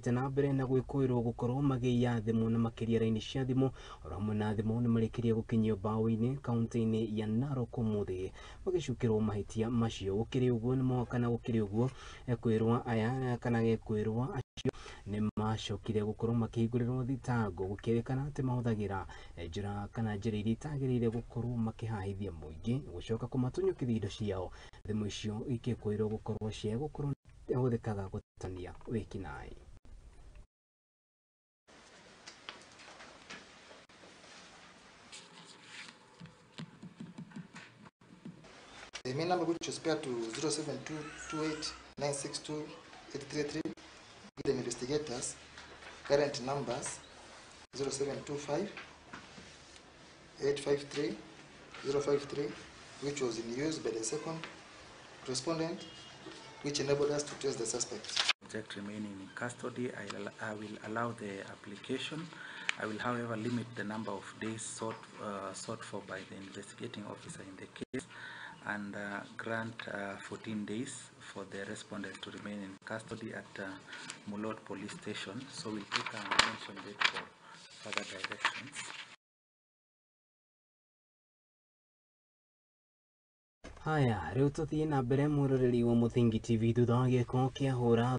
mathiĩte na mbere na gwĩkũĩrwo gũkorwo magĩiya thimũ na makĩria raini cia thimũ oro hamwe na thimũ nĩ marĩkĩrie gũkinyio mbaũ-inĩ kaunti-inĩ ya Narok ũmũthĩ magĩcukĩrwo mahĩtia macio. Gũkĩrĩ ũguo nĩ moka na gũkĩrĩ ũguo ekwĩrwo aya kana gekwĩrwo acio nĩ macokire gũkorwo makĩhingũrĩrwo thitango gũkĩrĩkana atĩ mahũthagĩra njĩra kana njĩra iria itagĩrĩire gũkorwo makĩhahithia mũingĩ gũcoka kũmatunyũkithia indo ciao. Thimũ icio ikĩkwĩrwo gũkorwo cia gũkorwo ihũthĩkaga gũtania wĩkinaĩ. The main number which was paired to 07228962833 give the investigators current numbers 0725 853 053, which was in use by the second respondent, which enabled us to trace the suspect. Subject remaining in custody, I will allow the application. I will, however, limit the number of days sought for by the investigating officer in the case and grant 14 days for the respondent to remain in custody at Mulot Police Station. So we'll take a mention date for further directions. Haya, rĩu tũthiĩ na mbere mwĩroreri wa Mũthingi TV thutha wa gĩko kĩa hũra